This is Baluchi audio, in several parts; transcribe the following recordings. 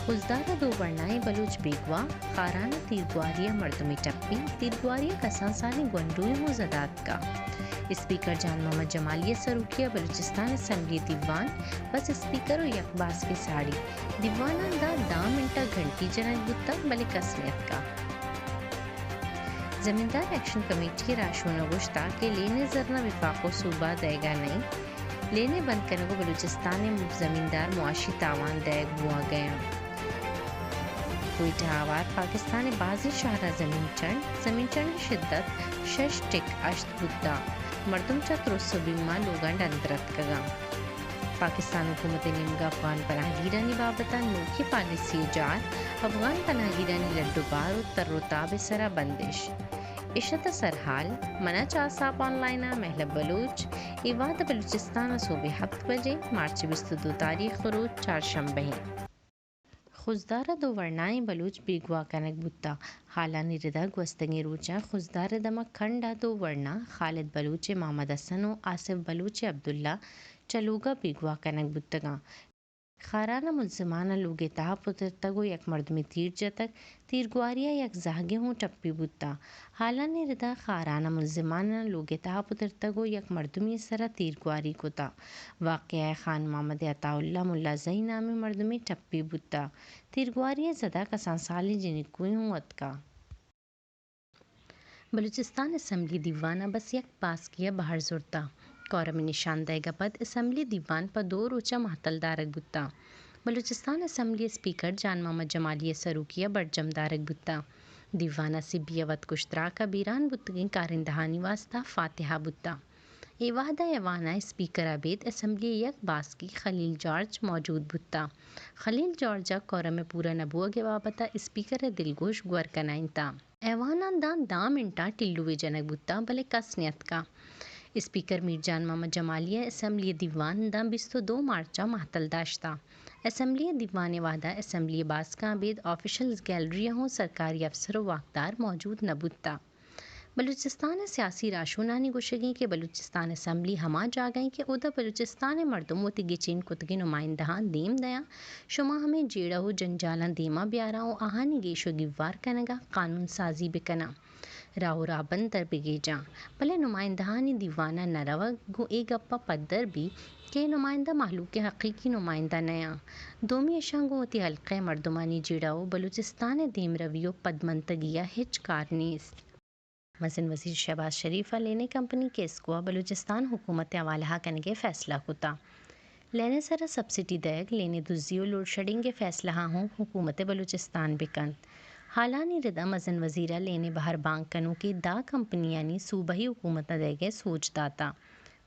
خضدار ءَ دو ورنائیں بلوچ بیگواہ، خاران ءَ تیرگواری ءَ مردمے ٹپی، تیرگواری ءَ کسان سالیں گونڈوے ہوں زد ءَ اتکا۔ اسپیکر جان محمد جمالی ءِ سروکی ءَ بلوچستان اسمبلی ءِ دیوان، بس اسپیکر ءُ یک باسکے ساڑی۔ دیوان ءَ داں دہ منٹ ءَ گھنٹی جنگ بوتگ، بلے کس نیتکا۔ زمیندار ایکشن کمیٹی ءِ راہشون ءَ گوشتگ کہ لین ءِ زر نا وفاق ءُ صوبہ دئیگ ءَ نہ انت۔ لین ءِ بند کنگ ءَ بلوچستان ءِ زمیندار معاشی تاوان دئیگ بوگ ءَ انت۔ کوئٹہ ءَ ہوار پاکستان ءِ بازیں شہراں زمین چنڈ، زمین چنڈ ءِ شدت شش ٹک ہشت بوتگ، مردم چہ ترس ءُ بیم ءَ لوگاں ڈن درتکگ انت۔ پاکستان حکومت ءِ نیمگ ءَ افغان پناہگیرانی بابت ءَ نوکیں پالیسی ءِ جار، افغان پناہگیرانی لڈ ءُ بار ءُ تر ءُ تاب ءِ سرا بندش۔ اش ات سرحال، منا چہ آساپ آن لائن ءَ مہلب بلوچ۔ اے وہد ءَ بلوچستان ءَ سہب ءِ ہپت بجے، مارچ ءِ بیست ءُ دو تاریخ ءُ روچ چارشنبہ ایں۔ خضدار ءَ دو ورنائیں بلوچ بیگواہ کنگ بوتگ۔ ہالانی ردا گوستگیں روچاں خضدار ءِ دمگ کنڈ ءَ دو ورنا خالد بلوچ ءِ محمد حسن ءُ آصف بلوچ ءِ عبداللہ چہ لوگ ءَ بیگواہ کنگ بوتگاں۔ خاران ءَ ملزماناں لوگ ءِ تہا پترتگ ءُ یک مردمے تیر جتگ، تیرگواری ءَ یک زہگے ہوں ٹپی بوتگ۔ ہالانی ردا خاران ءَ ملزماناں لوگ ءِ تہا پترتگ ءُ یک مردمے ءِ سرا تیرگواری کتگ۔ واقعہ ءَ خان محمد عطاء اللہ ملازئی نامیں مردمے ٹپی بوتگ۔ تیرگواری ءِ زد ءَ کسان سالیں جنکوے ہوں اتکگ۔ بلوچستان اسمبلی دیوان ءَ بس یک باسکے ءَ بہر زرتگ۔ کورم ءِ نشان دئیگ ءَ پد اسمبلی دیوان پہ دو روچ ءَ مہتل دارگ بوتگ۔ بلوچستان اسمبلی ءِ اسپیکر جان محمد جمالی ءِ سروکی ءَ برجم دارگ بوتگ۔ دیوان ءَ سبی ءَ وت کش تراک ءَ بیران بوتگیں کارندہانی واستہ فاتحہ بوتگ۔ اے وہد ءَ ایوان ءَ اسپیکر ءَ ابید اسمبلی ءِ یک باسکے خلیل جارج موجود بوتگ۔ خلیل جارج ءَ کورم ءِ پورا نہ بوگ ءِ بابت ءَ اسپیکر ءِ دلگوش گور کنائینتگ۔ ایوان ءَ داں دہ منٹاں ٹلوے جنگ بوتگ، بلے کس نیتکگ۔ اسپیکر میر جان محمد جمالی ءَ اسمبلی ءِ دیوان داں بیست ءُ دو مارچ ءَ مہتل داشتگ۔ اسمبلی ءِ دیوان ءِ وہد ءَ اسمبلی ءِ باسکاں ابید آفیشلز گیلری ءَ ہوں سرکاری افسر ءُ واکدار موجود نہ بوتگ۔ بلوچستان ءِ سیاسی راہشونانی گوشگ ایں کہ بلوچستان اسمبلی ہما جاگہ ایں کہ اودا بلوچستان ءِ مردم وتی گچین کتگیں نمائندہاں دیم دیاں۔ شما ہمے جیڑہ ءُ جنجالاں دیما بیاراں ءُ آہانی گیش ءُ گیوار کنگ ءَ قانون سازی بکناں، راہ ءُ راہبند در بگیجاں، بلے نمائندہانی دیوان ءَ نہ روگ گوں اے گپ ءَ پدر بیت کہ اے نمائندہ مہلوک ءِ حقیقی نمائندہ نیاں۔ دومی اشاں گوں وتی حلقہ ءِ مردمانی جیڑہ ءُ بلوچستان ءِ دیمروی ءُ پدمنتگی ءَ ہچ کار نیست۔ مزن وزیر شہباز شریف ءَ لین ءِ کمپنی کیسکو ءَ بلوچستان حکومت ءِ حوالہ ءَ کنگ ءِ فیصلہ کتگ۔ لین ءِ سرا سبسڈی دئیگ، لین ءِ دزی ءُ لوڈشیڈنگ ءِ فیصلہ ءَ ہوں حکومت بلوچستان بہ کنت۔ ہالانی رد ءَ مزن وزیر ءَ لین ءِ بہر بانگ کنوکیں دہ کمپنیانی صوبائی حکومت ءَ دئیگ ءِ سوج داتگ۔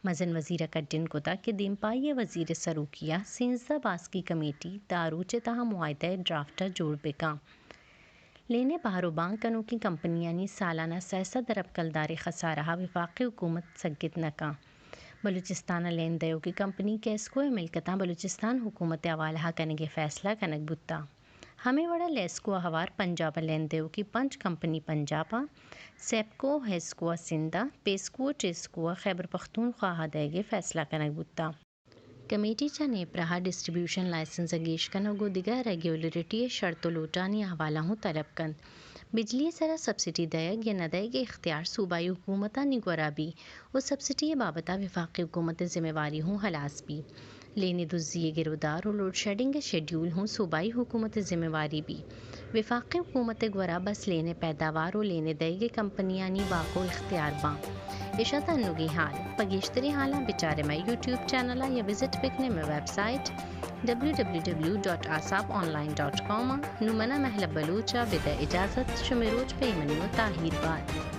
مزن وزیر ءَ کڈن کتگ کہ دیمپانی ءِ وزیر ءِ سروکی ءَ سیزدہ باسکی کمیٹی دہ روچ ءِ تہا معاہدہ ءِ ڈرافٹ ءَ جوڑ بہ کنت۔ لین ءِ بہر ءُ بانگ کنوکیں کمپنیانی سالانہ سئے سد ارب کلدار ءِ خسارہ ءَ وفاقی حکومت سگت نہ کنت۔ بلوچستان ءَ لین دئیوکیں کمپنی کیسکو ءِ ملکتاں بلوچستان حکومت ءِ حوالہ ءَ کنگ ءِ فیصلہ کنگ بوتگ۔ ہمے وڑ ءَ لیسکو ءَ ہوار پنجاب ءَ لین دئیوکیں پنچ کمپنی پنجاب ءَ، سیپکو ءُ ہیسکو ءَ سندھ ءَ، پیسکو ءُ ٹیسکو ءَ خیبر پختونخوا ءَ دئیگ ءِ فیصلہ کنگ بوتگ۔ کمیٹی چہ نیپرا ءَ ڈسٹریبیوشن لائسنس ءِ گیش کنگ ءُ دگہ ریگولیٹری ءِ شرط ءُ لوٹانی احوالاں ہوں طلب کنت۔ بجلی ءِ سرا سبسڈی دئیگ یا نہ دئیگ ءِ اختیار صوبائی حکومتانی گورا بیت ءُ سبسڈی ءِ بابت ءَ وفاقی حکومت ءِ ذمہ واری ہوں ہلاس بیت۔ لین ءِ دزی ءِ گرودار ءُ لوڈشیڈنگ ءِ شیڈیول ہوں صوبائی حکومت ءِ ذمہ واری بیت۔ وفاقی حکومت ءِ گورا بس لین ءِ پیداوار ءُ لین ءِ دئیگ ءِ کمپنیانی واک ءُ اختیار باں۔ اش ات انوگیں ہال۔ پہ گیشتریں ہالاں بچارے مئے یوٹیوب چینل ءَ یا وزٹ بکنے مئے website W W W dot Aasap online dot com ءَ۔ نوں منا مہلب بلوچ ءَ بدئے اجازت، شمے روچ پہ ایمنی ءُ تاہیر بات۔